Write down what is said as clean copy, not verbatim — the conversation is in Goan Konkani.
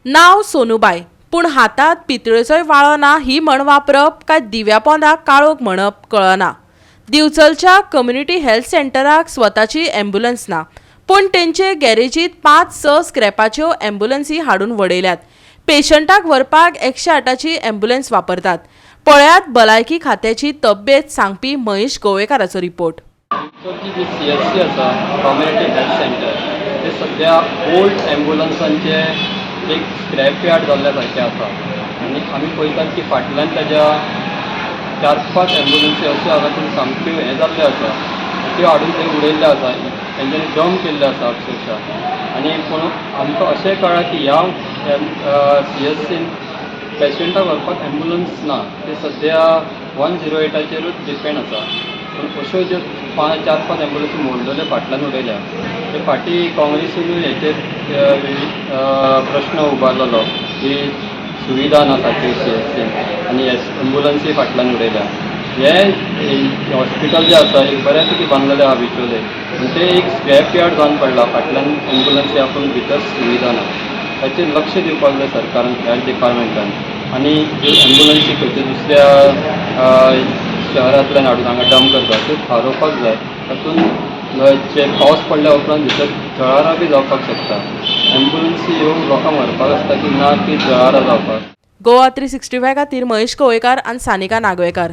नांव सोनुबाय, पूण हातांत पितळेचोय वाळो ना ही म्हण वापरप काय दिव्या पोंदा काळोख म्हणप कळना. दिवचलच्या कम्युनिटी हेल्थ सेंटराक स्वताची ॲम्ब्युलन्स ना, पूण तेंचे गॅरेजीत 5-6 स्क्रॅपाच्यो ॲम्ब्युलन्सी हाडून वडयल्यात. पेशंटाक व्हरपाक 108ची ॲम्ब्युलन्स वापरतात. पळयात भलायकी खात्याची तब्येत सांगपी महेश गोवेकाराचो रिपोर्ट. दिवचलची जी सीएचसी आसा, कम्युनिटी हेल्थ सेंटर, ते सद्या ओल्ड एम्बुलन्सांचे एक स्क्रॅप यार्ड जाल्ल्या सारकें आसा. आनी आमी पळयतात की फाटल्यान ताज्या 4-5 एम्बुलन्सी अश्यो आसा त्यो सामक्यो हें जाल्ल्यो आसा, त्यो हाडून थंय उडयल्ल्यो आसा, तेंच्यांनी डंप केल्ल्यो आसा अक्षरशा. आनी पूण आमकां अशें कळ्ळां की ह्या सीएचसीन पेशंटाक व्हरपाक एम्बुलन्स ना. ते सद्या 108चेरूच डिपेंड आसा. पूण अश्यो ज्यो 4-5 एम्बुलन्सी मोडलेल्यो फाटल्यान उडयल्या, ते फाटीं काँग्रेसीनूय हेचेर प्रश्न उबारलेलो की सुविधा ना सारक्यो सीएचसीन आनी एम्बुलन्सी फाटल्यान उडयल्या. हें हॉस्पिटल जें आसा, एक बऱ्या पैकी बांदलेलें आहा बिचोले, पूण तें एक स्क्रॅप यार्ड जावन पडलां. फाटल्यान एम्बुलन्सी आपूण भितर सुविधा ना. ताचेर लक्ष दिवपाक जाय सरकारान, हेल्थ डिपार्टमेंटान. आनी ज्यो एम्बुलन्सी खंयच्या दुसऱ्या शहरांतल्यान हाडून हांगा डंप करता, त्यो थारोवपाक जाय. तातूंत जे पावस पडल्या उपरांत भितर जळारां बी जावपाक शकता. एम्बुलन्सी ह्यो लोकांक व्हरपाक आसता की ना की जळारां जावपाक. गोवा 365 खातीर महेश कोवेकार आनी सानिका नागवेकार.